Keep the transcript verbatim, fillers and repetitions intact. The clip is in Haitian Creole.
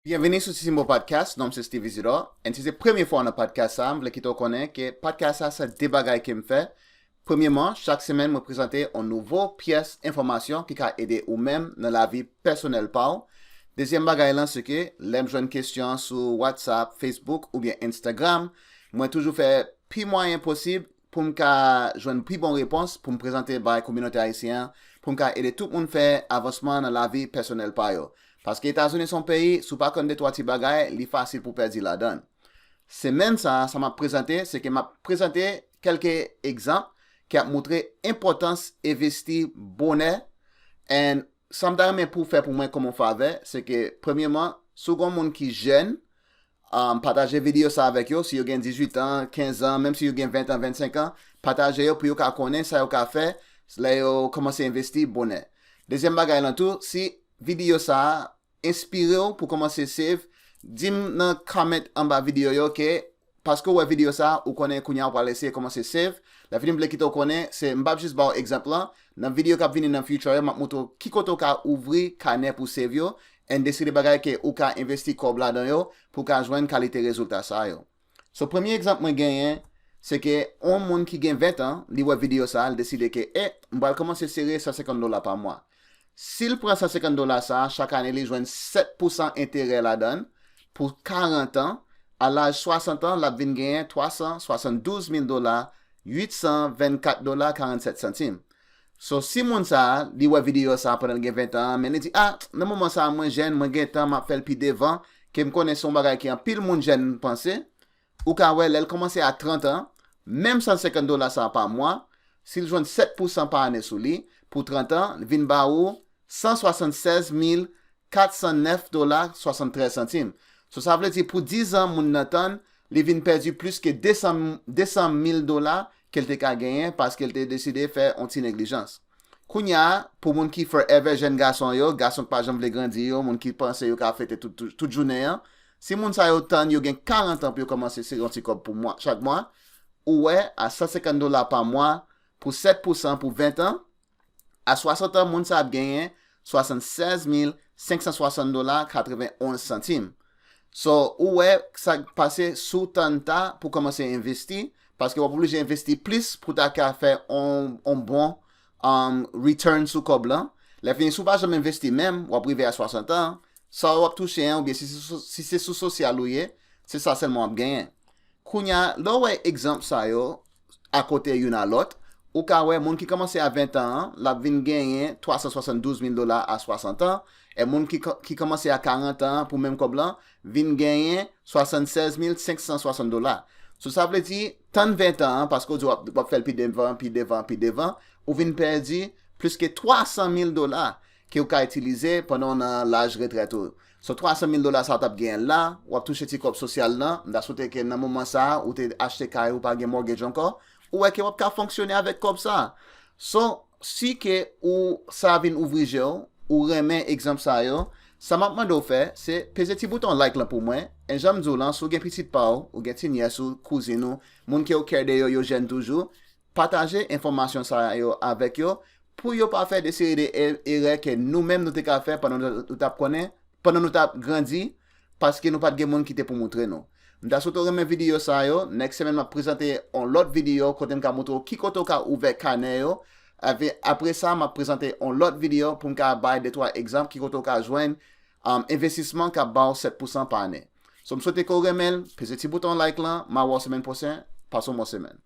Byenvini sou Ti Simbo Podcast, non m se Steve Isidore, and si se premye fwa w nan podcast sa, m vle kite w konnen ke podcast sa se de bagay ke m fè. Premyeman, chak semèn mwen prezante yon nouvo pyès enfòmasyon ki ka ede ou menm nan lavi pèsonèl pa w. Dezyèm bagay lan se ke lè m jwenn kesyon sou WhatsApp, Facebook oubyen Instagram, mwen toujou fè pi mwayen posib pou m ka jwenn pi bon repons pou m prezante bay kominote ayisyen an, pou m ka ede tout moun fè avansman nan lavi pèsonèl pa yo. Paske Etazini se yon peyi, si w pa konn de twa ti bagay, li fasil pou w pèdi ladan l. Semèn sa a, sa m ap prezante, se ke m ap prezante kèlke egzanp ki ap montre enpòtans envesti bonè. And sa m ta renmen pou w fè pou mwen kòm yon favè, se ke, premyeman, si w gen yon moun ki jèn, um, pataje videyo sa avèk yo, si yo gen dizuit an, kenz an, menm si yo gen ven an, vennsenk an, pataje yo pou yo ka konnen sa yo ka fè lè yo kòmanse envesti bonè. Dezyèm bagay lan tou, si videyo sa a enspire w pou kòmanse save, di m nan comment anba videyo yo ke paske w wè videyo sa, ou konnen kounye a w pral eseye kòmanse save. Lè fini m vle kite w konnen, se m p ap jis ba w egzanp lan. Nan videyo k ap vini nan future yo, m ap montre w ki kote w ka ouvri kanè pou save yo, and deside bagay ke ou ka envesti kòb ladan yo pou w ka jwenn kalite rezilta sa yo. So, premye egzanp mwen genyen, se ke yon moun ki gen ven an, li wè videyo sa, li deside ke, e, m pral kòmanse sere san senkant dola pa mwa. Si l pran san senkant dola sa, chak ane li jwenn sèt pousan enterè ladan l pou karant an, a laj swasant an, l ap vin genyen twa san swasanndouz mil dola, uit san vennkat dola, karannsèt santim. So, si moun sa a, li wè videyo sa a pandan l gen ven an, men li di, a, nan moman sa a, mwen jèn, mwen gen tan, m ap fè l pi devan, ke m konnen se yon bagay ke anpil moun jèn panse, ou ka wè lè l kòmanse a trant an, menm san senkant dola sa a pa mwa, si l jwenn sèt pousan pa ane sou li, pou trant an, li vin ba ou san swasannsèz mil kat san nèf dola swasanntrèz santim. So, sa vle di pou diz an, moun nan tann, li vin pèdi plis ke de san, de san mil dola ke l te ka genyen paske l te deside fè yon ti neglijans. Kounye a, pou moun ki forever jèn gason yo, gason k pa janm vle grandi yo, moun ki panse yo ka fete tout, tout, tout jounen an, si moun sa yo tann yo gen karant an pou yo kòmanse sere yon ti kòb pou mwa, chak mwa, ou wè, a san senkant dola pa mwa, pou sèt pousan pou ven an, a swasant an, moun sa ap genyen swasannsèz mil senk san swasant dola, katrevenonz santim. So, ou wè sa k pase si w tann ta pou kòmanse envesti, paske w ap oblije envesti plis pou ta ka fè on, on bon, um, return sou kòb lan. Lè fini, si w pa janm envesti menm, w ap rive a swasant an, sa w ap touche an, oubyen si se sou, si se sou sosyal ou ye, se sa sèlman w ap genyen. Kounye a, lè w wè egzanp sa yo, akote youn a lòt, ou ka wè moun ki kòmanse a ven an, l ap vin genyen twa san swasanndouz mil dola a swasant an, e moun ki, ki kòmanse a karant an, pou menm kòb lan, vin genyen swasannsèz mil senk san swasant dola. So, sa vle di, tann ven an, paske w di w ap, w ap fè l pi devan, pi devan, pi devan, ou vin pèdi plis ke twa san mil dola ke w ka itilize pandan w nan laj retrèt ou. So, twa san mil dola sa w t ap genyen la, w ap touche ti kòb sosyal lan, m ta swete ke nan moman sa a, ou te achte kay, ou pa gen mortgage ankò, ou wè ke w ap ka fonksyone avèk kòb sa a. So, si ke ou, sa vin ouvri je w, ou renmen egzanp sa yo, sa m ap mande w fè, se peze ti bouton like lan pou mwen, e jan m di w lan, si w gen pitit pa w, ou gen ti nyès ou, kouzin ou, moun ke w care de yo, yo jèn toujou, pataje enfòmasyon sa yo avèk yo, pou yo pa fè de seri de e-, erè ke nou menm nou te ka fè pandan nou, nou t ap konnen, pandan nou t ap grandi, paske nou pa t gen moun ki te pou moutre nou. M ta swete w renmen videyo sa yo. Next semèn, m ap prezante yon lòt videyo kote m ka montre w ki kote w ka ouvè kanè yo. Ave-, apre sa, m ap prezante yon lòt videyo pou m ka bay de twa egzanp ki kote w ka jwenn, um, envestisman k ap ba w sèt pousan pa ane. So, m swete ke w renmen l, peze ti bouton like lan, m a wè w semèn pwochen, pase yon bon semèn.